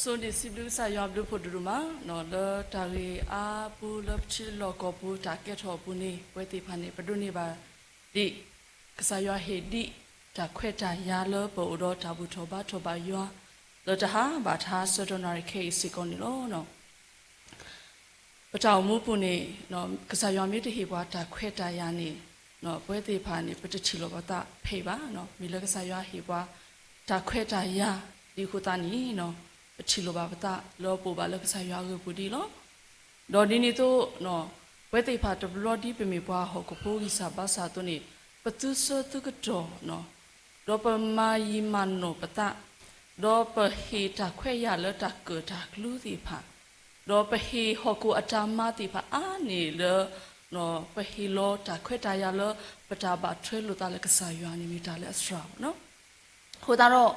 ဆိၣ်ဂ့ၤစံးဘျုးကစၢ်ယွၤဘျုးဖှိၣ်ဒိၣ်ဒိၣ်မး, လၢတၢ်ဂ့ၢ်အါပူၤလၢပထံလီၢ်ကီၢ်ပူၤတၢ်ကဲထီၣ်အပူၤန့ၣ် ပဝဲသ့ၣ်တဖၣ်န့ၣ် ပဒိးန့ၢ်ဘၣ်ဒံး ကစၢ်ယွၤဟ့ၣ်ဒံးတၢ်ခွဲးတၢ်ယာ်လၢပအိၣ်ဒီးတၢ်ဘူၣ်ထီၣ်ဘါထီၣ်ဘၣ်ယွၤ လၢတဟါဘၣ်တဟါဆၢကတီၢ်နၣ်ရံၣ်ခဲအံၤစ့ၢ်ကီးန့ၣ်လီၤ. ပတၢ်အိၣ်မူပူၤန့ၣ် ကစၢ်ယွၤမ့ၢ်တဟ့ၣ်ပှၤတၢ်ခွဲးတၢ်ယာ်န့ၣ် ပဝဲသ့ၣ်တဖၣ်န့ၣ် ပတထံၣ်လိာ်ပသးဖဲအံၤဘၣ်. မ့ၢ်လၢကစၢ်ယွၤဟ့ၣ်ပှၤတၢ်ခွဲးတၢ်ယာ်ဒံးအဃိသတးန့ၣ် ပထံၣ်လိာ်ဘၣ်ပသးလၢပအိၣ်ဘၣ်လၢကစၢ်ယွၤအဂ့ၢ်ပူၤဒံးလီၤ. ဒီးဒ်န့ၣ်အသိး ပဝဲသ့ၣ်တဖၣ်တဘျီဒ်ပမ့ၢ်ပှၤဟီၣ်ခိၣ်ဖိဂံၢ်စၢ်ဘါစၢ်အသိးန့ၣ် ပသူဆၢသုကတီၢ် ဒီးပမၤယံာ်မၤနီၢ်ပသး, ဒီးပဟ့ၣ်တၢ်ခွဲးယာ်လၢတၢ်ကၢၣ်တၢ်ကျူသ့ၣ်တဖၣ်, ဒီးပဟ့ၣ်ဟီၣ်ခိၣ်အတၢ်မၤသ့ၣ်တဖၣ်အါန့ၢ်လၢ ပဟ့ၣ်လီၤတၢ်ခွဲးတၢ်ယာ်လၢ ပတၢ်ဘၣ်ထွဲလိာ်သးလၢကစၢ်ယွၤန့ၣ်မ့ၢ်တၢ်လၢအစှၤလီၤ. အဃိသတးဒီး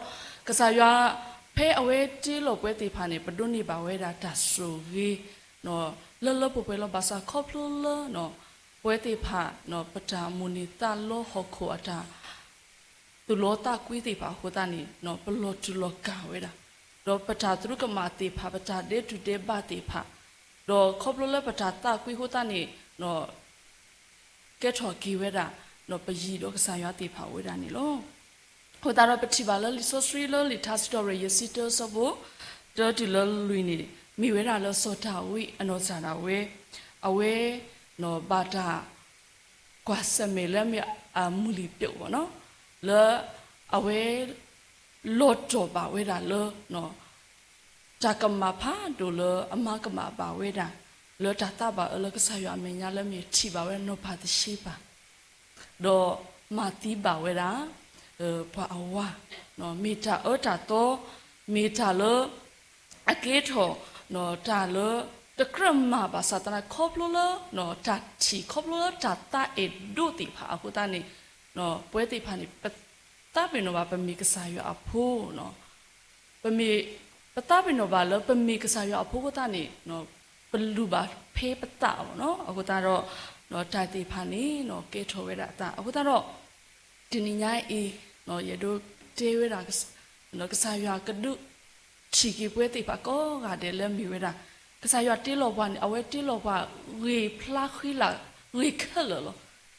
ကစၢ်ယွၤ ဖဲအဝဲတ့လီၤပဝဲသ့ၣ်တဖၣ်န့ၣ် ပဒိးန့ၢ်ဘၣ်ဝဲဒၣ်တၢ်ဆိၣ်ဂ့ၤ လၢလၢပှဲၤပှဲၤလီၤ. ဘၣ်ဆၣ်ခီဖျိလၢ ပဝဲသ့ၣ်တဖၣ် ပတၢ်မိၣ်န့ၢ်သးလီဟီၣ်ခိၣ်အတၢ် သူၣ်လီသးကွံသ့ၣ်တဖၣ်အဃိသတးန့ၣ် ပလီၤတူာ်လီၤကာ်ဝဲဒၣ်, ဒီးပတၢ်သရူးကမၣ်သ့ၣ်တဖၣ် ပတၢ်ဒဲးတူၢ်ဒဲးဘးသ့ၣ်တဖၣ်, ဒီးခီဖျိလၢပတၢ်သးကွံအဃိသတးန့ၣ် ကဲထီၣ်က့ၤဝဲဒၣ် ပယံၤဒီးကစၢ်ယွၤသ့ၣ်တဖၣ်အိၣ်ဝဲဒၣ်န့ၣ်လီၤ. အဃိသတးဒီးပထံၣ်ဘၣ်လၢလံာ်စီဆှံလၢလံာ်ထါစံးထီၣ်ပတြၢၤ ယဲၢ်ဆံတၢ အဆၢဖိ တၢတုၤလၢလွံၢ်န့ၣ် မ့ၢ်ဝဲဒၣ်လၢစီၤဒၤဝံးအနီၢ်ကစၢ်ဒၣ်ဝဲ အဝဲ ဘၣ်တၢ် ကွၢ်ဆၢၣ်မဲာ်လၢမ့ၢ်အမုၢ်လံၤပျိာ်ဘၣ်နီၤ, လၢအဝဲ လီၤတီၢ်ဘၣ်ဝဲဒၣ်လၢ တၢ်ကမၣ်ဖးဒိၣ်လၢအမၤကမၣ်ဘၣ်ဝဲဒၣ် လၢတၢ်သးဘၣ်အၢလၢကစၢ်ယွၤအမဲာ်ညါလၢမ့ၢ်ထံၣ်ဘၣ်ဝဲဒၣ်နီၢ်ဖၤတရှ့ဘၣ် ဒီးမၤသံဘၣ်ဝဲဒၣ် ပှၤအဝၤ, မ့ၢ်တၢ်အၢတၢ်သီ မ့ၢ်တၢ်လၢ အကဲထီၣ် တၢ်လၢ တကြၢးမၤဘၣ်ဆၣ်သနာ်က့ ခီဖျိလၢ တၢ်ထံၣ် ခီဖျိလၢတၢ်သးအဲၣ်ဒိးသ့ၣ်တဖၣ်အဃိသတးန့ၣ် ပဝဲသ့ၣ်တဖၣ်န့ၣ် ပသးပ့ၤနီၣ်ဘၣ်ပမ့ၢ်ကစၢ်ယွၤအဖိ ပမ့ၢ် ပသးပ့ၤနီၣ်ဘၣ်လၢပမ့ၢ်ကစၢ်ယွၤအဖိအဃိသတးန့ၣ် ပလူၤဘၣ်ဖဲပသးဘၣ်နီၤ. အဃိသတးဒီး တၢ်သ့ၣ်တဖၣ်န့ၣ် ကဲထီၣ်ဝဲဒၣ်အသး အဃိသတးဒီး တနံၤညါအံၤ ယအဲၣ်ဒိးတဲဝဲဒၣ် ကစၢ်ယွၤကဒုးထံၣ်က့ၤပဝဲသ့ၣ်တဖၣ်ကိးဂၤဒဲးလၢမ့ၢ်ဝဲဒၣ် ကစၢ်ယွၤတ့လီၤပှၤန့ၣ် အဝဲတ့လီၤပှၤဂ့ၤဖျါဃံလၤ ဂ့ၤခဲလၢာ်လီၤ.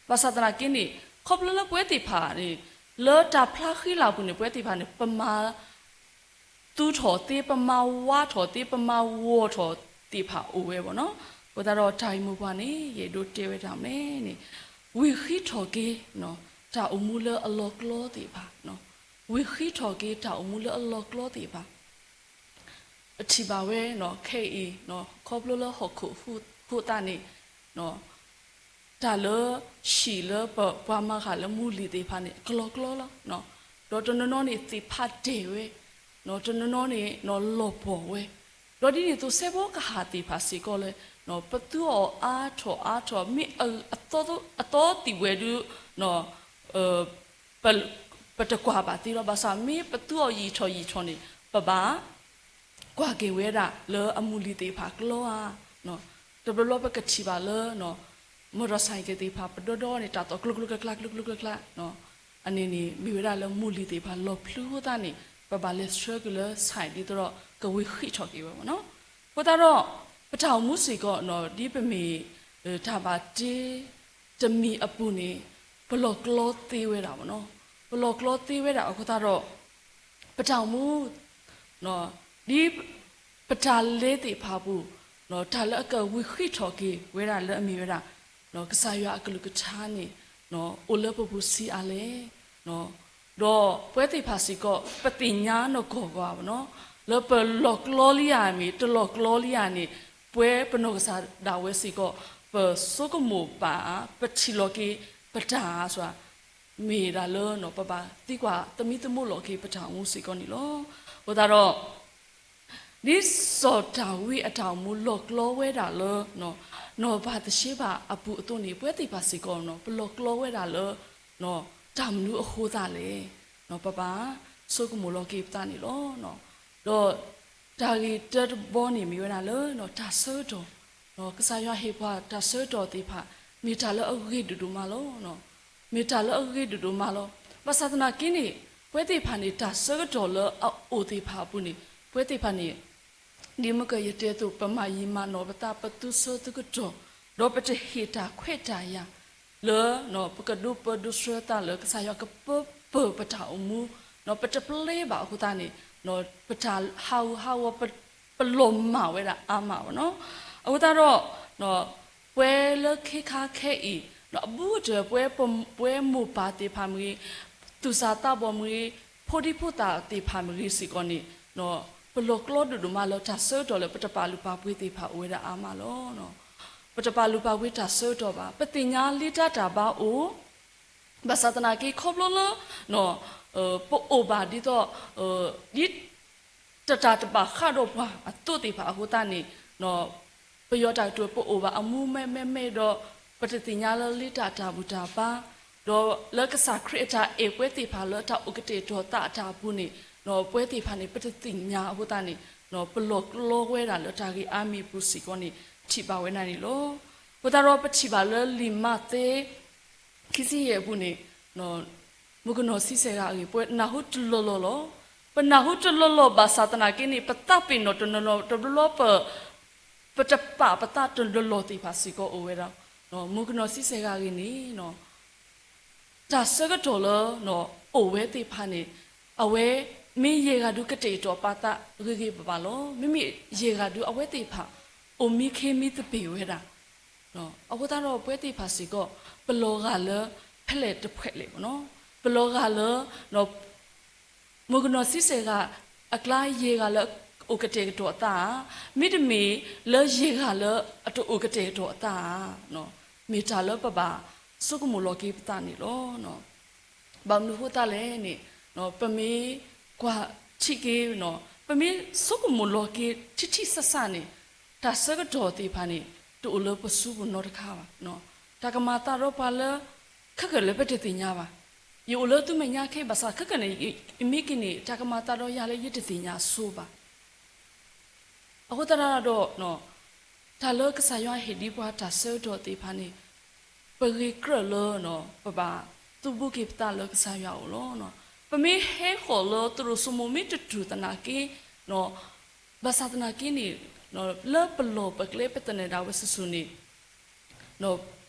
ဘၣ်ဆၣ်သနာ်က့န့ၣ် ခီဖျိလၢပဝဲသ့ၣ်တဖၣ်န့ၣ် လၢတၢ်ဖျါဃံလၤအပူၤန့ၣ် ပဝဲသ့ၣ်တဖၣ်န့ၣ် ပမၤ သူထီၣ်သ့ ပမၤဝါထီၣ်သ့ ပမၤဂီၤထီၣ်သ့ၣ်တဖၣ်အိၣ်ဝဲဘၣ်နီၤ. အဃိသတးဒီးတၢ်ဂ့ၢ်မိၢ်ပှၢ်န့ၣ် ယအဲၣ်ဒိးတဲဝဲဒၣ်မ့ၢ်န့ၣ် ဝံၤဃံးထီၣ်က့ၤ တၢ်အိၣ်မူလၢအလီၤကျီသ့ၣ်တဖၣ်, ဝံၤဃံးထီၣ်က့ၤတၢ်အိၣ်မူလၢအလီၤကျီသ့ၣ်တဖၣ် ပထံၣ်ဘၣ်ဝဲ ခဲအံၤ ခီဖျိလၢဟီၣ်ခိၣ်အဃိသတးန့ၣ် တၢ်လၢ ဟံၣ်လၢပှၤမၤဃာ်လၢမုၢ်လံၤသ့ၣ်တဖၣ်န့ၣ် အကလီၤကျီလီၤ. ဒီးတနီၤနီၤန့ၣ်သ့ၣ်ဖးဒိၣ်ဝဲ, တနီၤနီၤန့ၣ် လီၤပှီၢ်ဝဲ, ဒီးဒ်န့ၣ်အသိးစဲးဖီကဟၣ်သ့ၣ်တဖၣ်စ့ၢ်ကီးလၢ ပသူအီၤအါထီၣ်အါထီၣ် မ့ၢ်အသီသံၣ်ဝဲဒုး ပတကွၢ်ဘၣ်သ့လီၤ. ဘၣ်ဆၣ်မ့ၢ်ပသူအီၤယံာ်ထီၣ်ယံာ်ထီၣ်န့ၣ် ပဘၣ်ကွၢ်က့ၤဝဲဒၣ်လၢအမုၢ်လံၤသ့ၣ်တဖၣ်ကျီဧါ. တဘျီဘျီပကထံၣ်ဘၣ်လၢ မီၢ်တီၣ်ဆၣ်က့ၤသ့ၣ်တဖၣ် ပဒီဒီန့ၣ် တၢ်သီၣ်ကျိကျိကျါကျါ ကျိကျိကျါကျါ အန့ၣ်န့ၣ် မ့ၢ်ဝဲဒၣ်လၢမုၢ်လံၤသ့ၣ်တဖၣ်လီၤဖျူအဃိသတးန့ၣ် ပဘၣ်လဲၤဆှၢက့ၤလၢဆၣ်ဒ်သိးဒီး ကဝံၤဃံးထီၣ်က့ၤဝဲဘၣ်နီၤ. အဃိသတးဒီး ပတၢ်အိၣ်မူစ့ၢ်ကီး ဒ်ပမ့ၢ် တၢ်ဘၣ်တ့ တမံၤအပူၤန့ၣ် ပလီၤကျီသ့ဝဲဒၣ်ဘၣ်နီၤ. ပလီၤကျီသ့ဝဲဒၣ်အဃိသတးဒီး ပတၢ်အိၣ်မူ ဒ်ပတၢ်လဲသ့ၣ်တဖၣ်အပူၤ တၢ်လၢအကဝံၤဃံးထီၣ်က့ၤဝဲဒၣ်လၢအမ့ၢ်ဝဲဒၣ် ကစၢ်ယွၤအကလုၢ်ကထါန့ၣ် အိၣ်လၢပပူၤဆံးအါလဲၣ်. ဒီးပဝဲသ့ၣ်တဖၣ်စ့ၢ်ကီး ပသ့ၣ်ညါနီၢ်ကီၢ်ကွၢ်ဘၣ်နီၤ လၢပလီၤကျီလံဧါမ့ၢ် တလီၤကျီလံဧါန့ၣ် ပဝဲပနီၢ်ကစၢ်ဒၣ်ဝဲစ့ၢ်ကီး ပဆိကမိၣ်ဘၣ် ပထံၣ်လီၤက့ၤပတၢ်ဧါ မ့ၢ်ဒၣ်လၢ ပဘၣ်သံကွၢ်သမံသမိးလီၤက့ၤပတၢ်အိၣ်မူစ့ၢ်ကီးန့ၣ်လီၤ. အဃိသတးဒီး ဒ်စီၤဒၤဝံးအတၢ်အိၣ်မူလီၤကျီဝဲဒၣ်လၢ နီၢ်ဘၤသရှ့ဘၣ်အပူၤအသိးန့ၣ် ပဝဲသ့ၣ်တဖၣ်စ့ၢ်ကီး ပလီၤကျီဝဲဒၣ်လၢ တၢ်မနုၤအဃိသတးလဲၣ်. ပဘၣ်ဆိကမိၣ်လီၤက့ၤပသးန့ၣ်လီၤ. ဒီးတၢ်ဂ့ၢ်တၢတဘီန့ၣ်မ့ၢ်ဝဲဒၣ်လၢ တၢ်ဆၢကတီၢ် ကစၢ်ယွၤဟ့ၣ်ပှၤတၢ်ဆၢကတီၢ်သ့ၣ်တဖၣ် မ့ၢ်တၢ်လၢအဂ့ၤဒိၣ်ဒိၣ်မးလီၤ. မ့ၢ်တၢ်လၢအဂ့ၤဒိၣ်ဒိၣ်မးလီၤ. ဘၣ်ဆၣ်သနာ်က့န့ၣ် ပဝဲသ့ၣ်တဖၣ်န့ၣ် တၢ်ဆၢကတီၢ်လၢအအိၣ်သ့ၣ်တဖၣ်အပူၤန့ၣ် ပဝဲသ့ၣ်တဖၣ်န့ၣ် ဒ်မုၢ်ကယတဲအသိး ပမၤယံာ်မၤနီၢ်ပသး ပသူဆၢသုကတီၢ်, ဒီးပတဟ့ၣ်တၢ်ခွဲးတၢ်ယာ်လၢ ပကဒိးပၢဒိးဆှၢသးလၢကစၢ်ယွၤကပၢပၢၤပတၢ်အိၣ်မူ, ပတပျဲဘၣ်အဃိသတးန့ၣ် ပတၢ်ဟးဂူာ်ဟးဂီၤ ပလီၤမၢ်ဝဲဒၣ်အါမးဘၣ်နီၤ. အဃိသတးဒီး ပှၤလၢခ့ခါခဲအံၤ အဘူးကတၢၢ် ပှၤမိၢ်ပၢ်သ့ၣ်တဖၣ်မ့ၢ်ဂ့ၤ, သူၣ်စၢ်သးဘီၣ်မ့ၢ်ဂ့ၤ, ဖိဒံဖိသၣ်သ့ၣ်တဖၣ်မ့ၢ်ဂ့ၤစ့ၢ်ကီးန့ၣ် ပလီၤကျီဒိၣ်ဒိၣ်မးလၢတၢ်ဆၢကတီၢ်လၢပတပာ်လုၢ်ပာ်ပှ့ၤသ့ၣ်တဖၣ်အိၣ်ဝဲဒၣ်အါမးလီၤ. ပတပာ်လုၢ်ပာ်ပှ့ၤတၢ်ဆၢကတီၢ်ဘၣ်. ပသ့ၣ်ညါလံတၢ်တၢ်ဘါအိၣ် ဘၣ်ဆၣ်သနာ်က့ ခီဖျိလၢ ပအိၣ်ဘၣ်ဒ်သိး ဒ်တၢ်တဘၣ်ဃးဒီးပှၤအသိးသ့ၣ်တဖၣ်အဃိသတးန့ၣ် ပယီၤတၢ်ကတိၤ ပအိၣ်ဘၣ်အမူမဲမဲမဲဒီး ပတသ့ၣ်ညါလၢလံတၢ်တၢ်ဘူၣ်တၢ်ဘါ ဒီးလၢကစၢ်ခရံာ်အတၢ်အဲၣ်ပှၤသ့ၣ်တဖၣ်လၢတၢ်အိၣ်ကတဲာ်ကတီၤသးအတၢ်အပူၤန့ၣ် ပှၤသ့ၣ်တဖၣ်န့ၣ် ပတသ့ၣ်ညါအဃိသတးန့ၣ် ပလီၤကျီဝဲဒၣ်လၢတၢ်ဂ့ၢ်အါမံၤအပူၤစ့ၢ်ကီးန့ၣ် ထံၣ်ဘၣ်ဝဲဒၣ်န့ၣ်လီၤ. အဃိသတးဒီးပထံၣ်ဘၣ်လၢလံာ်မးသဲ ခံဆံယဲၢ်အပူၤန့ၣ် မုၣ်ကနီၤဆံဆဲးဂၤအဂ့ၢ် ပနၢ်ဟူတလီၢ်လီၢ်လီၤ. ပနၢ်ဟူတလီၢ်လီၢ်ဘၣ်ဆၣ်သနာ်က့န့ၣ် ပသးပ့ၤနီၣ်တနီၤနီၤ တဘျီဘျီပ ပတပာ်ပသးတလီၢ်လီၢ်သ့ၣ်တဖၣ်စ့ၢ်ကီးအိၣ်ဝဲဒၣ်. မုၣ်ကနီၤဆံဆဲးဂၤအဂ့ၢ်န့ၣ် တၢ်ဆၢကတီၢ်လၢ အိၣ်ဝဲသ့ၣ်တဖၣ်န့ၣ် အဝဲမ့ၢ်ယဲၢ်ဂၤဒုးကတဲာ်ကတီၤပာ်သးဂ့ၤဂ့ၤဘၣ်ဘၣ်လီၤ. မ့မ့ၢ်ယဲၢ်ဂၤဒုးအဝဲသ့ၣ်တဖၣ် အိၣ်မံခ့မံသပ့ၤဝဲဒၣ် အဃိသတးဒီးပဝဲသ့ၣ်တဖၣ်စ့ၢ်ကီး ပလီၤဂာ်လၢဖဲလဲၣ်တဖဲလဲၣ်ဘၣ်နီၤ, ပလီၤဂာ်လၢ မုၣ်ကနီၤဆံဆဲးဂၤ အကျါယဲၢ်ဂၤလၢအအိၣ်ကတဲာ်ကတီၤအသးဧါ, မ့တမ့ၢ်လၢယဲၢ်ဂၤလၢအတအိၣ်ကတဲာ်ကတီၤအသးဧါ, မ့ၢ်တၢ်လၢပဘၣ်ဆိကမိၣ်လီၤက့ၤပသးန့ၣ်လီၤ. ဘၣ်မနုၤအဃိသတးလဲၣ်န့ၣ် ပမ့ၢ်ကွၢ်ထံၣ်က့ၤ ပမ့ၢ်ဆိကမိၣ်လီၤက့ၤထံထံဆးဆးန့ၣ် တၢ်ဆၢကတီၢ်သ့ၣ်တဖၣ်န့ၣ် တအိၣ်လၢပစုပူၤနီတခါဘၣ်. တၢ်ကမၤသးဒီးပှၤလၢ ခဲကနံၣ်လၢပတသ့ၣ်ညါဘၣ်. ယအိၣ်လၢသုမဲာ်ညါခဲအံၤ ဘၣ်ဆၣ်ခဲကနံၣ်န့ၣ် ယမ့ၢ်က့ၤန့ၣ် တၢ်ကမၤသးဒီးယၤလၢယတသ့ၣ်ညါအဆိဘၣ်. အဃိသတးဒီး တၢ်လၢကစၢ်ယွၤဟ့ၣ်ဒံးပှၤတၢ်ဆၢကတီၢ်သ့ၣ်တဖၣ်န့ၣ် ပဂ့ၤကြၢးလၢ ပဘၣ်သူၣ်ဘှံးက့ၤပသးလၢကစၢ်ယွၤအအိၣ်လီၤ. ပမ့ၢ်ဟဲဃီၤလၢသရိာ်စိမိၤမ့ၢ်တတုၤသနာ်က့ ဘၣ်ဆၣ်သနာ်က့န့ၣ် လၢပလီၢ်ပကျဲပသနၢၣ်ဒၣ်ဝဲစုာ်စုာ်န့ၣ်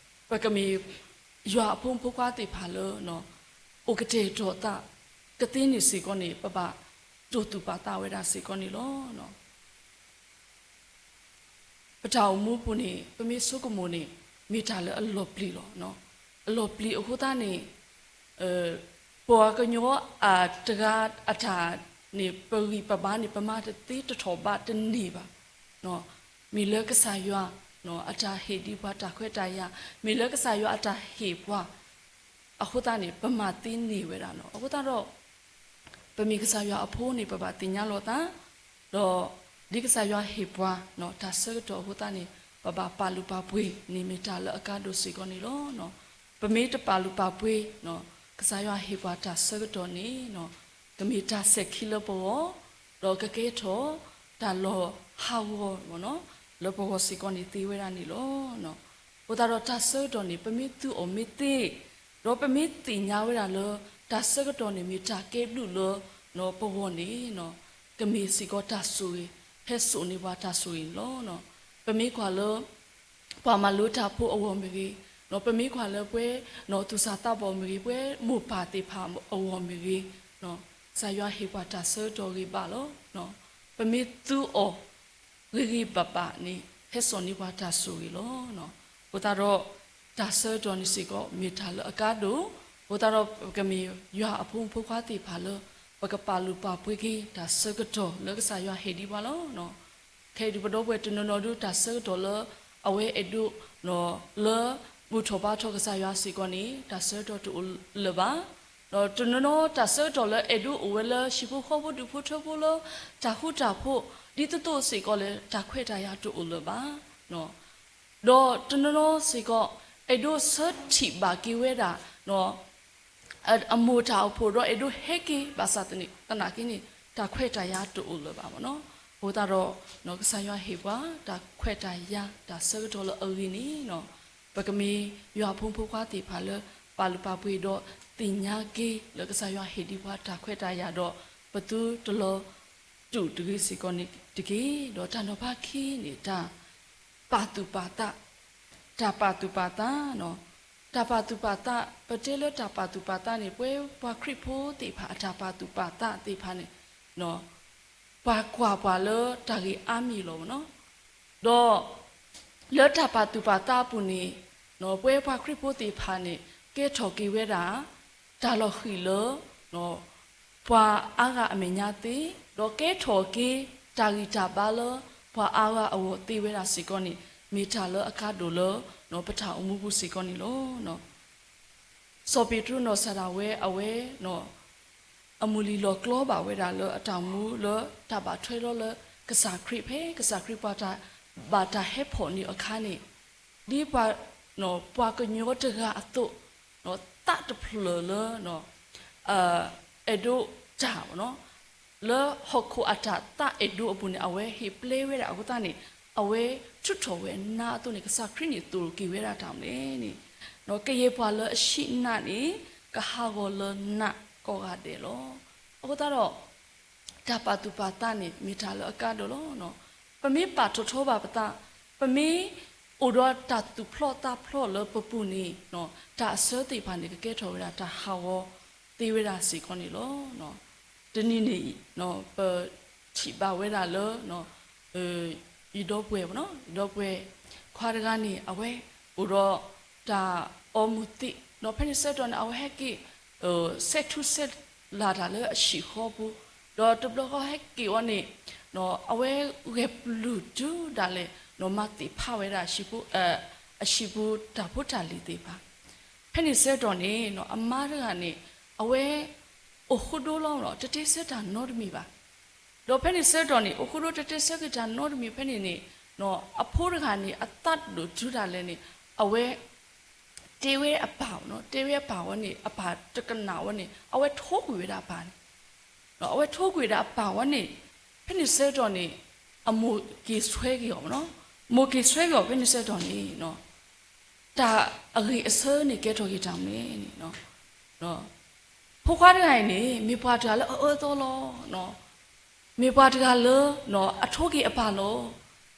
ပကမ့ၢ်ယွၤအဖိမုၣ်ဖိခွါသ့ၣ်တဖၣ်လၢ အိၣ်ကတဲာ်ကတီၤသး ကသ့န့ၣ်စ့ၢ်ကီးန့ၣ် ပဘၣ်တိာ်သူၣ်ပာ်သးဝဲဒၣ်စ့ၢ်ကီးန့ၣ်လီၤ. ပတၢ်အိၣ်မူပူၤန့ၣ် ပမ့ၢ်ဆိကမိၣ်န့ၣ် မ့ၢ်တၢ်လၢအလီၤပျံၤလီၤ. အလီၤပျံၤအဃိသတးန့ၣ် ပှၤကညီအတဂၤအတၢ်န့ၣ် ပဂံၢ်ပဘါန့ၣ် ပမၤတသ့တထီၣ်ဘးတန့ၢ်ဘၣ်. မ့ၢ်လၢကစၢ်ယွၤ အတၢ်ဟ့ၣ်ဒံးပှၤတၢ်ခွဲးတၢ်ယာ်, မ့ၢ်လၢကစၢ်ယွၤအတၢ်ဟ့ၣ်ပှၤ အဃိသတးန့ၣ် ပမၤသ့န့ၢ်ဝဲဒၣ်လီၤ. အဃိသတးဒီး ပမ့ၢ်ကစၢ်ယွၤအဖိန့ၣ် ပဘၣ်သ့ၣ်ညါလီၤသး, ဒီးဒ်ကစၢ်ယွၤဟ့ၣ်ပှၤ တၢ်ဆၢကတီၢ်အဃိသတးန့ၣ် ပဘၣ်ပာ်လုၢ်ပာ်ပှ့ၤန့ၣ် မ့ၢ်တၢ်လၢအကါဒိၣ်စ့ၢ်ကီးန့ၣ်လီၤ. ပမ့ၢ်တပာ်လုၢ်ပာ်ပှ့ၤ ကစၢ်ယွၤဟ့ၣ်ပှၤတၢ်ဆၢကတီၢ်န့ၣ် ကမ့ၢ်တၢ်ဆဲးခံလၢပဂီၢ်, ဒီးကကဲထီၣ်တၢ်လီၤဟးဂီၤ လၢပဂီၢ်စ့ၢ်ကီးန့ၣ်သ့ဝဲဒၣ်န့ၣ်လီၤ. အဃိသတးဒီးတၢ်ဆၢကတီၢ်န့ၣ် ပမ့ၢ်သူအီၤမ့ၢ်သ့, ဒီးပမ့ၢ်သ့ၣ်ညါဝဲဒၣ်လၢ တၢ်ဆၢကတီၢ်န့ၣ်မ့ၢ်တၢ်ကဲဘျုးလၢ ပဂီၢ်န့ၣ် ကမ့ၢ်စ့ၢ်ကီးတၢ်ဆိၣ်ဂ့ၤ, ဟဲစိာ်န့ၢ်ပှၤတၢ်ဆိၣ်ဂ့ၤန့ၣ်လီၤ. ပမ့ၢ်ကွၢ်လၢ ပှၤမၤလိတၢ်ဖိအဂီၢ်မ့ၢ်ဂ့ၤ, ပမ့ၢ်ကွၢ်လၢပှၤ သူၣ်စၢ်သးဘီၣ်မ့ၢ်ဂ့ၤ, ပှၤမိၢ်ပၢ်သ့ၣ်တဖၣ်အဂီၢ်မ့ၢ်ဂ့ၤ, ကစၢ်ယွၤဟ့ၣ်ပှၤတၢ်ဆၢကတီၢ်ဂ့ၤဘၣ်လီၤ. ပမ့ၢ်သူအီၤ ဂ့ၤဂ့ၤဘၣ်ဘၣ်န့ၣ် ဟဲစိာ်န့ၢ်ပှၤတၢ်ဆိၣ်ဂ့ၤလီၤ. အဃိသတးဒီး တၢ်ဆၢကတီၢ်န့ၣ်စ့ၢ်ကီး မ့ၢ်တၢ်လၢအကါဒိၣ်, အဃိသတးဒီးပကမ့ၢ်ယွၤအဖိမုၣ်ဖိခွါသ့ၣ်တဖၣ်လၢ ပကပာ်လုၢ်ပာ်ပှ့ၤက့ၤ တၢ်ဆၢကတီၢ်လၢကစၢ်ယွၤဟ့ၣ်ဒံးပှၤလီၤ. ခဲအံၤဒုးပဒီပုၢ်ဝဲၢ်တနီၤနီၤဒုး တၢ်ဆၢကတီၢ်လၢအဝဲအဲၣ်ဒိး လၢဘူၣ်ထီၣ်ဘါထီၣ်ကစၢ်ယွၤစ့ၢ်ကီးန့ၣ် တၢ်ဆၢကတီၢ်တအိၣ်လၢၤဘၣ်. ဒီးတနီၤနီၤတၢ်ဆၢကတီၢ်လၢအဲၣ်ဒိးအိၣ်ဝဲလၢဟံၣ်ဖိဃီဖိဒူၣ်ဖိထၢဖိလၢ တၢ်ဃူတၢ်ဖိး ဒ်သိးသိးစ့ၢ်ကီးလၢတၢ်ခွဲးတၢ်ယာ်တအိၣ်လၢၤဘၣ်. ဒီးတနီၤနီၤစ့ၢ်ကီး အဲၣ်ဒိးဆၢထံၣ်ဘၣ်က့ၤဝဲဒၣ် အမိၢ်တၢ်အိၣ်ဖှိၣ်ဒီးအဲၣ်ဒိးဟဲက့ၤ ဘၣ်ဆၣ်သနာ်က့န့ၣ် တၢ်ခွဲးတၢ်ယာ်တအိၣ်လၢၤဘၣ်မ့ၢ်နီၤ. အဃိသတးဒီး ကစၢ်ယွၤဟ့ၣ်ပှၤ တၢ်ခွဲးတၢ်ယာ်တၢ်ဆၢကတီၢ်လၢအဂ့ၤန့ၣ် ပကမ့ၢ်ယွၤအဖိမုၣ်ဖိခွါသ့ၣ်တဖၣ်လၢ ပာ်လုၢ်ပာ်ပှ့ၤဒီးသ့ၣ်ညါက့ၤလၢကစၢ်ယွၤဟ့ၣ်ဒံးပှၤတၢ်ခွဲးတၢ်ယာ်ဒီး ပသုတလီၤ တူၢ်တဂ့ၤစ့ၢ်ကီးန့ၣ်တက့ၢ်. ဒီးတၢ်နီၤဖးခံန့ၣ် တၢ်ပာ်သူၣ်ပာ်သး, တၢ်ပာ်သူၣ်ပာ်သး, တၢ်ပာ်သူၣ်ပာ်သး, ပတဲလၢတၢ်ပာ်သူၣ်ပာ်သးန့ၣ် ပဝဲပှၤခရံာ်ဖိသ့ၣ်တဖၣ်အတၢ်ပာ်သူၣ်ပာ်သးသ့ၣ်တဖၣ်န့ၣ် ပှၤကွၢ်ပှၤလၢတၢ်ဂ့ၢ်အါမံၤလီၤမ့ၢ်နီၤ. ဒီးလၢတၢ်ပာ်သူၣ်ပာ်သးအပူၤန့ၣ် ပဝဲပှၤခရံာ်ဖိသ့ၣ်တဖၣ်န့ၣ် ကဲထီၣ်က့ၤဝဲဒၣ် တၢ်လီၤဃံၤလၢ ပှၤအါဂၤအမဲာ်ညါသ့, ဒီးကဲထီၣ်က့ၤတၢ်ဂံၢ်တၢ်ဘါလၢ ပှၤအါဂၤအဂီၢ်သ့ဝဲဒၣ်စ့ၢ်ကီးန့ၣ် မ့ၢ်တၢ်လၢအကါဒိၣ်လၢ ပတၢ်အိၣ်မူပူၤစ့ၢ်ကီးန့ၣ်လီၤ. စီၤပ့းတရူးနီၢ်ကစၢ်ဒၣ်ဝဲ အဝဲ အမုၢ်လံၤလီၤကျီဘၣ်ဝဲဒၣ်လၢအတၢ်အိၣ်မူလၢတၢ်ဘၣ်ထွဲလီၤလၢကစၢ်ခရံာ်ဖဲကစၢ်ခရံာ်ပှၤတၢ်ဘၣ်တၢ်ဟဲဖီၣ်န့ၢ်အခါန့ၣ် ဒ်ပှၤ ပှၤကညီတဂၤအသိး သးတဖျၢၣ်လၢ အဲၣ်ဒိးတၢ် လၢဟီၣ်ခိၣ်အတၢ်သးအဲၣ်ဒိးအပူၤန့ၣ် အဝဲဟ့ၣ်ပျဲဝဲဒၣ်အဃိသတးန့ၣ် အဝဲထုးထီၣ်ဝဲအနါအသိးန့ၣ် ကစၢ်ခရံာ်န့ၣ်သိၣ်လိက့ၤဝဲဒၣ်တၢ်မနုၤလဲၣ်န့ၣ် ကယဲၢ်ပှၤလၢအဆံးနးန့ၣ် ကဟးဂီၤလၢနးကိးဂၤဒဲးလီၤ. အဃိသတးဒီး တၢ်ပာ်သူၣ်ပာ်သးန့ၣ် မ့ၢ်တၢ်လၢအကါဒိၣ်လီၤ. ပမ့ၢ်ပာ်ထီၣ်ထီဘၣ်ပသး, ပမ့ၢ်အိၣ်ဒီးတၢ်သူၣ်ဖျီၣ်သးဖျီၣ်လၢပပူၤန့ၣ် တၢ်အဆၢသ့ၣ်တဖၣ်န့ၣ် ကကဲထီၣ်ဝဲဒၣ်တၢ်ဟးဂီၤသ့ဝဲဒၣ်စ့ၢ်ကီးန့ၣ်လီၤ. တနံၤန့ၣ် ပထံၣ်ဘၣ်ဝဲဒၣ်လၢ ယဒီပုၢ်ဝဲၢ်, ယဒီပုၢ်ဝဲၢ်ခွါတဂၤန့ၣ် အဝဲအိၣ်ဒီးတၢ်အီမူၤသံး, ဒီးဖဲန့ၣ်ဆၢကတီၢ်န့ၣ် အဝဲဟဲက့ၤ ဆဲးထူဆဲးလၤတၢ်လၢအဟံၣ်ဃီပူၤ, ဒီးတဘျီဃီဟဲက့ၤဝဲန့ၣ် အဝဲဂဲၤပျုၢ်တုၤဒၣ်လဲာ် မၤသ့ၣ်ဖးဝဲဒၣ် အဟံၣ်ပူၤတၢ်ဖိတၢ်လံၤသ့ၣ်တဖၣ်. ဖဲန့ၣ်ဆၢကတီၢ်န့ၣ် အမါတဂၤန့ၣ် အဝဲအိၣ်ဃိဒိလီၤ, တတဲဆၢတၢ်နီတမံၤဘၣ်. ဒီးဖဲန့ၣ်ဆၢကတီၢ်န့ၣ် အိၣ်ဃိဒိတတဲဆၢက့ၤတၢ်နီတမံၤဖဲန့ၣ်န့ၣ် အဖိတဂၤန့ၣ် အသးဒိၣ်တုၤဒၣ်လဲာ်န့ၣ် အဝဲ တဲဝဲအပၢ်, တဲဝဲအပၢ်ဝဲန့ၣ် အပၢ်တကနၣ်ဝဲန့ၣ် အဝဲထိကွံာ်ဝဲဒၣ်အပၢ်န့ၣ်, အဝဲထိကွံာ်ဝဲဒၣ်အပၢ်ဝဲန့ၣ် ဖဲန့ၣ်ဆၢကတီၢ်န့ၣ် အမိၢ်က့ၤဆွဲက့ၤအီၤ, မိၢ်က့ၤဆွဲက့ၤအီၤဖဲန့ၣ်ဆၢကတီၢ်န့ၣ် တၢ်အဂ့ၢ်အဆၢန့ၣ်ကဲထီၣ်က့ၤတၢ်မနုၤလဲၣ်န့ၣ် ဖိခွါတဂၤအံၤန့ၣ် မ့ၢ်ပှၤတဂၤလၢအအၢအသီလီၤ. မ့ၢ်ပှၤတဂၤလၢ အထိက့ၤအပၢ်လီၤ.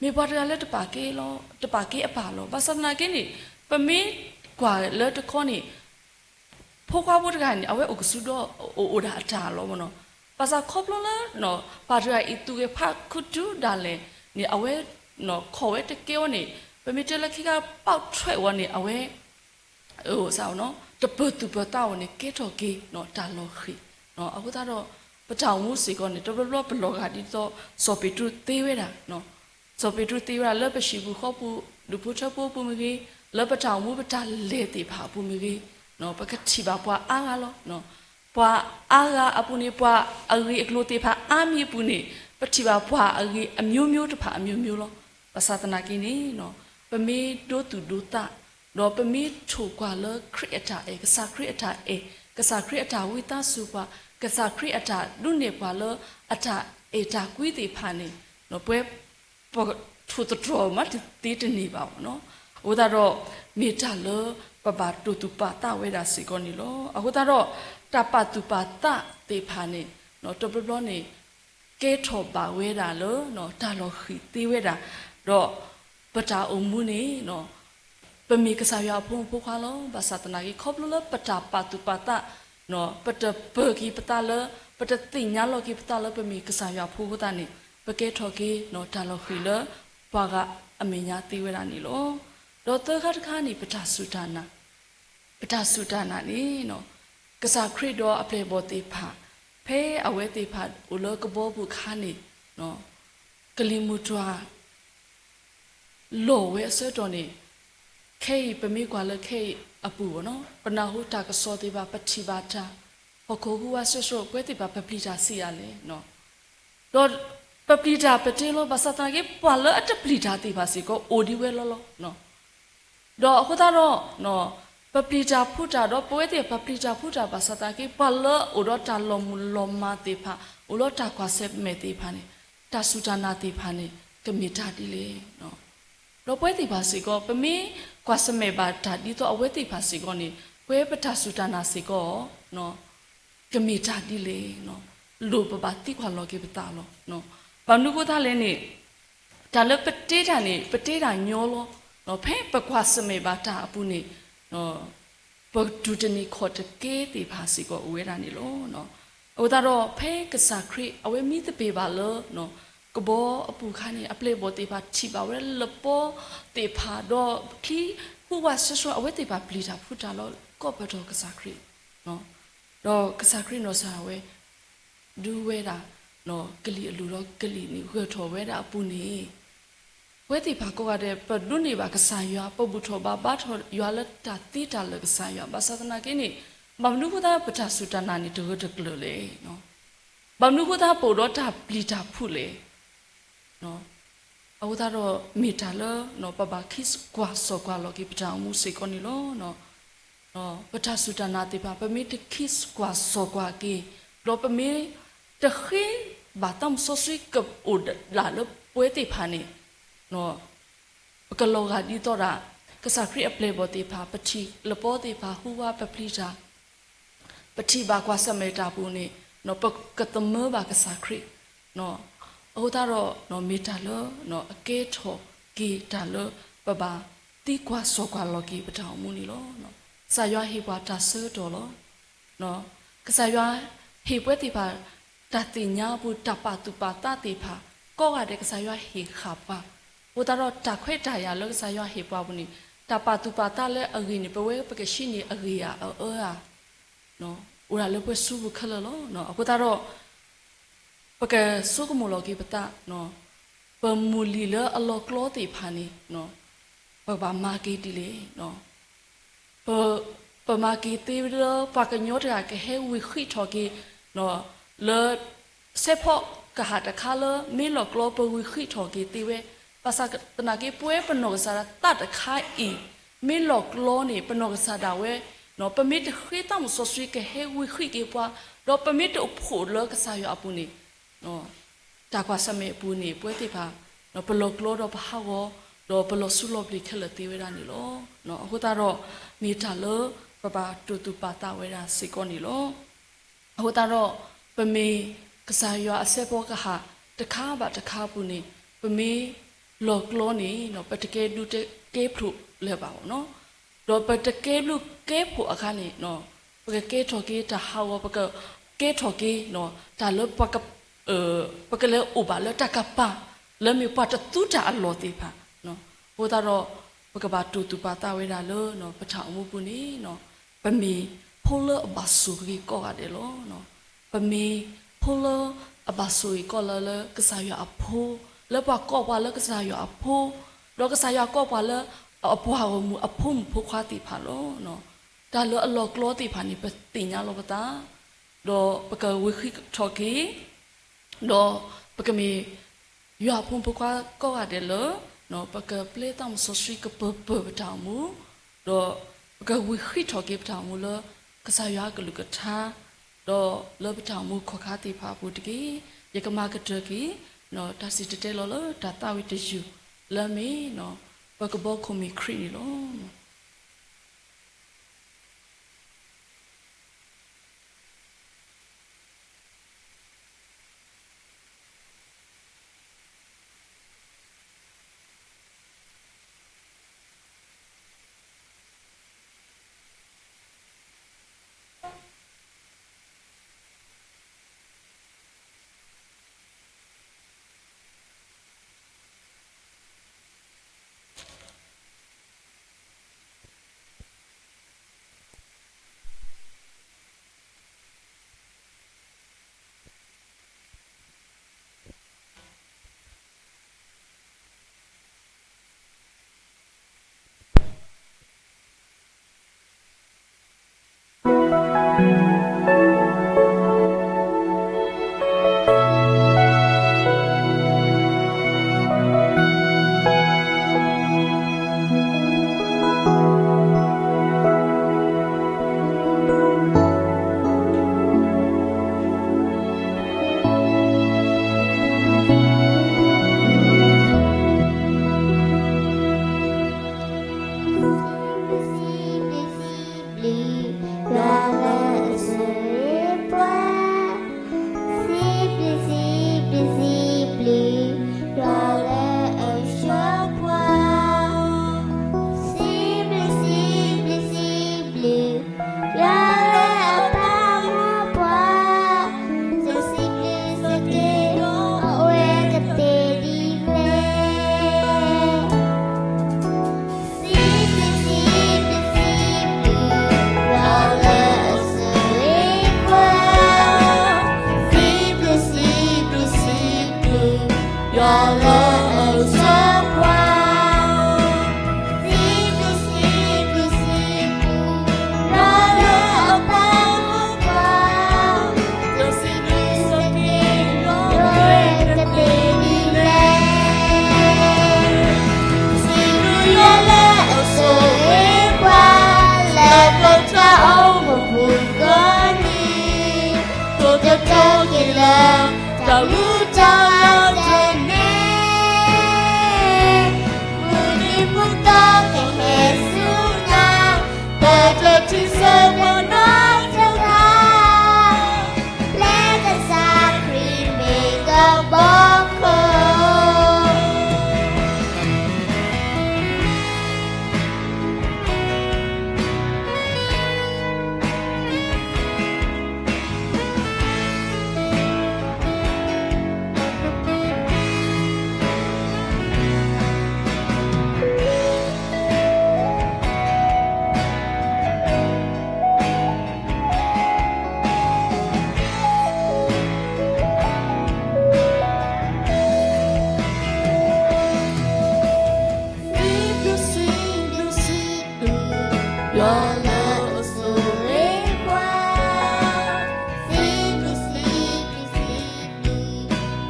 မ့ၢ်ပှၤတဂၤလၢတပာ်ကဲလီၤ, တပာ်ကဲအပၢ်လီၤ. ဘၣ်ဆၣ်သနာ်က့န့ၣ် ပမ့ၢ်ကွၢ်လၢတခီန့ၣ် ဖိခွါဖိတဂၤန့ၣ် အဝဲအိၣ်ကစုဒီ အိၣ်အိၣ်ဒၣ်အတၢ်လီၤမ့ၢ်နီၤ. ဘၣ်ဆၣ်ခီဖျိလၢ ပၢ်တဂၤအံၤသူၣ်ဂဲၤဖးခုတုၤဒၣ်လဲာ်န့ၣ် အဝဲ ခိးဝဲတကဲဝဲန့ၣ် ပမ့ၢ်တဲလၢခံခါ ပေါက်ထွက်ဝဲန့ၣ် အဝဲ တပၢၤသူၣ်ပၢၤသးဝဲန့ၣ် ကဲထီၣ်က့ၤတၢ်လီၤဃံၤ. အဃိသတးဒီး ပတၢ်အိၣ်မူစ့ၢ်ကီးန့ၣ် တဘျီဘျီပလီၤဂာ်ဒ်သိး စီၤပ့းတရူးသ့ဝဲဒၣ် စီၤပ့းတရူးသ့ဝဲဒၣ်လၢပဟံၣ်ပူၤဃီပူၤ ဒူၣ်ဖိထၢဖိအပူၤမ့ၢ်ဂ့ၤ, လၢပတၢ်အိၣ်မူပတၢ်လဲၤသ့ၣ်တဖၣ်အပူၤမ့ၢ်ဂ့ၤ, ပကထံၣ်ဘၣ်ပှၤအါဂၤလီၤ. ပှၤအါဂၤအပူၤန့ၣ် ပှၤအဂ့ၢ်အကျိၤသ့ၣ်တဖၣ်အါမံၤအပူၤန့ၣ် ပထံၣ်ဘၣ်ပှၤအဂ့ၢ်အမျိုးမျိုးတဖၣ်အမျိုးမျိုးလီၤ. ဘၣ်ဆၣ်သနာ်က့န့ၣ် ပမ့ၢ်ဒိသူၣ်ဒိသး ဒီးပမ့ၢ်ထိၣ်ကွၢ်လၢခရံာ်အတၢ်အဲၣ်, ကစၢ်ခရံာ်အတၢ်အဲၣ်, ကစၢ်ခရံာ်အတၢ်ဝံသးစူၤပှၤ, ကစၢ်ခရံာ်အတၢ်ဒုးနဲၣ်ပှၤလၢအတၢ်အဲၣ်တၢ်ကွံသ့ၣ်တဖၣ်န့ၣ် ပဝဲ ပထိၣ်သတြီၤမးတသ့တန့ၢ်ဘၣ်နီၤ. အဃိသတးဒီး မ့ၢ်တၢ်လၢပဘၣ်တိာ်သူၣ်ပာ်သးဝဲဒၣ်စ့ၢ်ကီးန့ၣ်လီၤ. အဃိသတးဒီး တၢ်ပာ်သူၣ်ပာ်သးသ့ၣ်တဖၣ်န့ၣ် တဘျီဘျီန့ၣ် ကဲထီၣ်ဘၣ်ဝဲဒၣ်လၢ တၢ်လီၤဃံၤသ့ဝဲဒၣ်, ဒီးပတၢ်အိၣ်မူန့ၣ် ပမ့ၢ်ကစၢ်ယွၤအဖိမုၣ်ဖိခွါလီၤ. ဘၣ်ဆၣ်သနာ်က့ ခီဖျိလၢပတၢ်ပာ်သူၣ်ပာ်သး ပတပၢၤက့ၤပသးလၢ ပတသ့ၣ်ညါလီၤက့ၤပသးလၢပမ့ၢ်ကစၢ်ယွၤအဖိအဃိသတးန့ၣ် ပကဲထီၣ်က့ၤ တၢ်လီၤဃံၤလၢ ပှၤဂၤအမဲာ်ညါသ့ဝဲဒၣ်န့ၣ်လီၤ. ဒီးသၢခါတခါန့ၣ် ပတၢ်စူၢ်တၢ်နာ်, ပတၢ်စူၢ်တၢ်နာ်န့ၣ် ကစၢ်ခရံာ်ဒီးအပျဲၢ်အဘီၣ်သ့ၣ်တဖၣ် ဖဲအဝဲသ့ၣ်တဖၣ်အိၣ်လၢကဘီပူၤအခါန့ၣ် ကလံၤမုၢ်တွၤ လီၤဝဲအဆၢကတီၢ်န့ၣ် ခဲအံၤပမ့ၢ်ကွၢ်လၢခဲအံၤအပူၤနီၤ ပနၢ်ဟူတၢ်ကစီၣ်သ့ၣ်တဖၣ် ပထံၣ်ဘၣ်တၢ် ဟီၣ်ခိၣ်ဟူးဝးဆှဲဆှိး ပဝဲသ့ၣ်တဖၣ် ပပျံၤတၢ်ဆံးအါလဲၣ်နီၤ. ဒီးပပျံၤတၢ်ပတဲလီၤ ဘၣ်ဆၣ်သနာ်က့ ပှၤလၢအတပျံၤတၢ်သ့ၣ်တဖၣ်စ့ၢ်ကီး အိၣ်ဒံးဝဲလီၤလီၤ. ဒီးအဃိသတးဒီး ပပျံၤတၢ်ဖုးတၢ် ဒီးပဝဲသ့ၣ် ပပျံၤတၢ်ဖုးတၢ် ဘၣ်ဆၣ်သနာ်က့ ပှၤလၢအအိၣ်ဒီးတၢ်လီၤမုၢ်လီၤမၢ်သ့ၣ်တဖၣ် အိၣ်ဒီးတၢ်ကွၢ်ဆၢၣ်မဲာ်သ့ၣ်တဖၣ်န့ၣ် တၢ်စူၢ်တၢ်နာ်သ့ၣ်တဖၣ်န့ၣ် ကမ့ၢ်တၢ်ဒ်လဲၣ်. ဒီးပဝဲသ့ၣ်တဖၣ်စ့ၢ်ကီး ပမ့ၢ်ကွၢ်ဆၢၣ်မဲာ်ဘၣ်တၢ်ဒ်သိးအဝဲသ့ၣ်တဖၣ်စ့ၢ်ကီးန့ၣ် ပဝဲပတၢ်စူၢ်တၢ်နာ်စ့ၢ်ကီး ကမ့ၢ်တၢ်ဒ်လဲၣ်. လိၣ်ပဘၣ်သံကွၢ်လီၤက့ၤပသးလီၤ. ဘၣ်မနုၤအဃိသတးလဲၣ်န့ၣ်, တၢ်လၢပတ့တၢ်န့ၣ် ပတ့တၢ်ညီလီၤ. ဖဲပကွၢ်ဆၢၣ်မဲာ်ဘၣ်တၢ်အပူၤန့ၣ် ပတူၢ်တန့ၢ်ခီၣ်တကဲသ့ၣ်တဖၣ်စ့ၢ်ကီးအိၣ်ဝဲဒၣ်န့ၣ်လီၤ. အဃိသတးဒီး ဖဲကစၢ်ခရံာ်အဝဲမံသပ့ၤဘၣ်လၢ ကဘီအပူၤအခါန့ၣ် အပျဲၢ်အဘီၣ်သ့ၣ်တဖၣ်ထံၣ်ဘၣ်ဝဲလၢလပီသ့ၣ်တဖၣ် ဒီးချံဟူးဝးဆှဲဆှဲ အဝဲသ့ၣ်တဖၣ်ပျံၤတၢ်ဖုးတၢ်လီၤ ကိးပတီၢ်ကစၢ်ခရံာ် ဒီးကစၢ်ခရံာ်နီၢ်ကစၢ်ဒၣ်ဝဲ ဒုးဝဲဒၣ် ကလံၤအလူၢ်ဒီးကလံၤန့ၣ် ဂၢၢ်ထီၣ်ဝဲဒၣ်အပူၤန့ၣ်, ပဝဲသ့ၣ်တဖၣ်ကိးဂၤဒဲး ပဒိးန့ၢ်ဘၣ်ကစၢ်ယွၤ, ပဘူၣ်ထီၣ်ဘါဘါထီၣ်ယွၤလၢတၢ်သ့တၢ်လၢာ်ကစၢ်ယွၤ, ဘၣ်ဆၣ်သနာ်က့န့ၣ် ဘၣ်မနုၤအဃိသတး ပတၢ်စူၢ်တၢ်နာ်န့ၣ် တဂၢၢ်တကျၢၤလဲၣ်. ဘၣ်မနုၤအဃိသတး ပအိၣ်ဒီးတၢ်ပျံၤတၢ်ဖုးလဲၣ်. အဃိသတးဒီး မ့ၢ်တၢ်လၢ ပဘၣ်ခံကွၢ်စီၣ်ကွၢ်လီၤက့ၤပတၢ်အိၣ်မူစ့ၢ်ကီးန့ၣ်လီၤ. ပတၢ်စူၢ်တၢ်နာ်သ့ၣ်တဖၣ် ပမ့ၢ်တခံကွၢ်စီၣ်ကွၢ်က့ၤ, ဒီးပမ့ၢ်တဃ့ဘၣ်သးမုၢ်စီဆှံကအိၣ်ဒၣ်လၢပဝဲသ့ၣ်တဖၣ်န့ၣ်, ပကလီၤဂာ်ဒ်သိးဒၣ် ကစၢ်ခရံာ်အပျဲၢ်အဘီၣ်သ့ၣ်တဖၣ် ပထံၣ်လပီသ့ၣ်တဖၣ် ဟူးဝးပပျံၤတၢ် ပထံၣ်ဘၣ်ကွၢ်ဆၢၣ်မဲာ်တၢ်အပူၤန့ၣ် ပကသမၢဘၣ်ကစၢ်ခရံာ်. အဃိသတးဒီး မ့ၢ်တၢ်လၢ အကဲထီၣ်က့ၤတၢ်လၢ ပဘၣ်သံကွၢ်စီၣ်ကွၢ်လီၤက့ၤပတၢ်အိၣ်မူန့ၣ်လီၤ. ကစၢ်ယွၤဟ့ၣ်ပှၤတၢ်ဆၢကတီၢ်လီၤ. ကစၢ်ယွၤဟ့ၣ်ပဝဲသ့ၣ်တဖၣ် တၢ်သ့ၣ်ညါအပူၤ တၢ်ပာ်သူၣ်ပာ်သးသ့ၣ်တဖၣ် ကိးဂၤဒဲးကစၢ်ယွၤဟ့ၣ်ဃာ်ပှၤ, အဃိသတးဒီးတၢ်ခွဲးတၢ်ယာ်လၢကစၢ်ယွၤဟ့ၣ်ပှၤအပူၤန့ၣ် တၢ်ပာ်သူၣ်ပာ်သးလၢအဂ့ၤန့ၣ် ပဝဲပကဆံးန့ၢ်အဂ့ၤဧါအအၢဧါ အိၣ်ဒၣ်လၢပှၤစုပူၤခဲလၢာ်လီၤ. အဃိသတးဒီး ပကဆိကမိၣ်လီၤက့ၤပသး, ပမုၢ်လံၤလၢအလီၤကျီသ့ၣ်တဖၣ်န့ၣ် ပကဘၣ်မၤက့ၤဒ်လဲၣ်. ပမၤက့ၤသ့လၢပှၤကညီတဂၤကဟဲဝံၤဃံးထီၣ်က့ၤ လၢ စဲးဖီကဟၣ်တခါလၢမ့ၢ်လီၤကျီ ပဝံၤဃံးထီၣ်က့ၤသ့ဝဲ, ဘၣ်ဆၣ်သနာ်က့ ပဝဲပနီၢ်ကစၢ်ဒၣ်သးတခါအံၤ မ့ၢ်လီၤကျီန့ၣ် ပနီၢ်ကစၢ်ဒၣ်ဝဲ ပမ့ၢ်တဃ့သးမုၢ်စီဆှံကဟဲဝံၤဃံးက့ၤပှၤ, ဒီးပမ့ၢ်တအိၣ်ဖှိၣ်လၢကစၢ်ယွၤအပူၤန့ၣ် တၢ်ကွၢ်ဆၢၣ်မဲာ်အပူၤန့ၣ် ပဝဲသ့ၣ်တဖၣ် ပလီၤကျီဒီးပဟးဂီၤ ဒီးပလီၤဆူလီၤဘျ့းခဲလၢာ်သ့ဝဲဒၣ်န့ၣ်လီၤ. အဃိသတးဒီး မ့ၢ်တၢ်လၢပဘၣ်တိာ်သူၣ်ပာ်သးဝဲဒၣ်စ့ၢ်ကီးန့ၣ်လီၤ. အဃိသတးဒီး ပမ့ၢ်ကစၢ်ယွၤအစဲးဖီကဟၣ်တခါဘၣ်တခါအပူၤန့ၣ် ပမ့ၢ်လီၤကျီန့ၣ် ပတကဲဘျုးတကဲဖှိၣ်လၢၤဘၣ်. ဒီးပတကဲဘျုးကဲဖှိၣ်အခါန့ၣ် ပကကဲထီၣ်က့ၤတၢ်ဟးဂီၤ ပကကဲထီၣ်က့ၤ တၢ်လၢ ပကလဲၤအိၣ်ဘၣ်လၢတၢ်ကပၤ လၢမ့ၢ်ပှၤတသူတၢ်အလီၢ်သ့ၣ်တဖၣ်. အဃိသတးဒီး ပကဘၣ်တိာ်သူၣ်ပာ်သးဝဲဒၣ်လၢ ပတၢ်အိၣ်မူပူၤန့ၣ် ပမ့ၢ်ဖိလၢအဘၣ်ဆိၣ်ဂ့ၤကိးဂၤဒဲးလီၤ. ပမ့ၢ်ဖိလၢအဘၣ်ဆိၣ်ဂ့ၤကိးဂၤဒဲးလၢကစၢ်ယွၤအဖိ, လၢပှၤကိးပှၤလၢကစၢ်ယွၤအဖိ, ဒီးကစၢ်ယွၤကိးပှၤလၢအပှၤဂီၢ်မုၢ်အဖိမုၣ်ဖိခွါသ့ၣ်တဖၣ်လီၤ. တၢ်လၢအလီၤကျီသ့ၣ်တဖၣ်န့ၣ် ပသ့ၣ်ညါလီၤပသး, ဒီးပကဝံၤဃံးထီၣ်က့ၤ ဒီးပကမ့ၢ် ယွၤအဖိမုၣ်ဖိခွါကိးဂၤဒဲးလၢ ပကပျဲသးမုၢ်စီဆှံကပၢၤပၢၤပတၢ်အိၣ်မူ, ဒီးပကဝံၤဃံးထီၣ်က့ၤပတၢ်အိၣ်မူလၢ ကစၢ်ယွၤအကလုၢ်ကထါ, ဒီးလၢပတၢ်အိၣ်မူခီၣ်ခါသ့ၣ်တဖၣ်အပူၤတက့ၢ်. ယကမၤကတၢၢ်က့ၤ တၢ်စံၣ်တဲၤတဲလီၤလၢတၢ်သးဝံၣ်တယုၢ်လၢအမ့ၢ် ပကဘီခိၣ်မ့ၢ်ခရံာ်န့ၣ်လီၤ.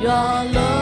ယွၤလၢ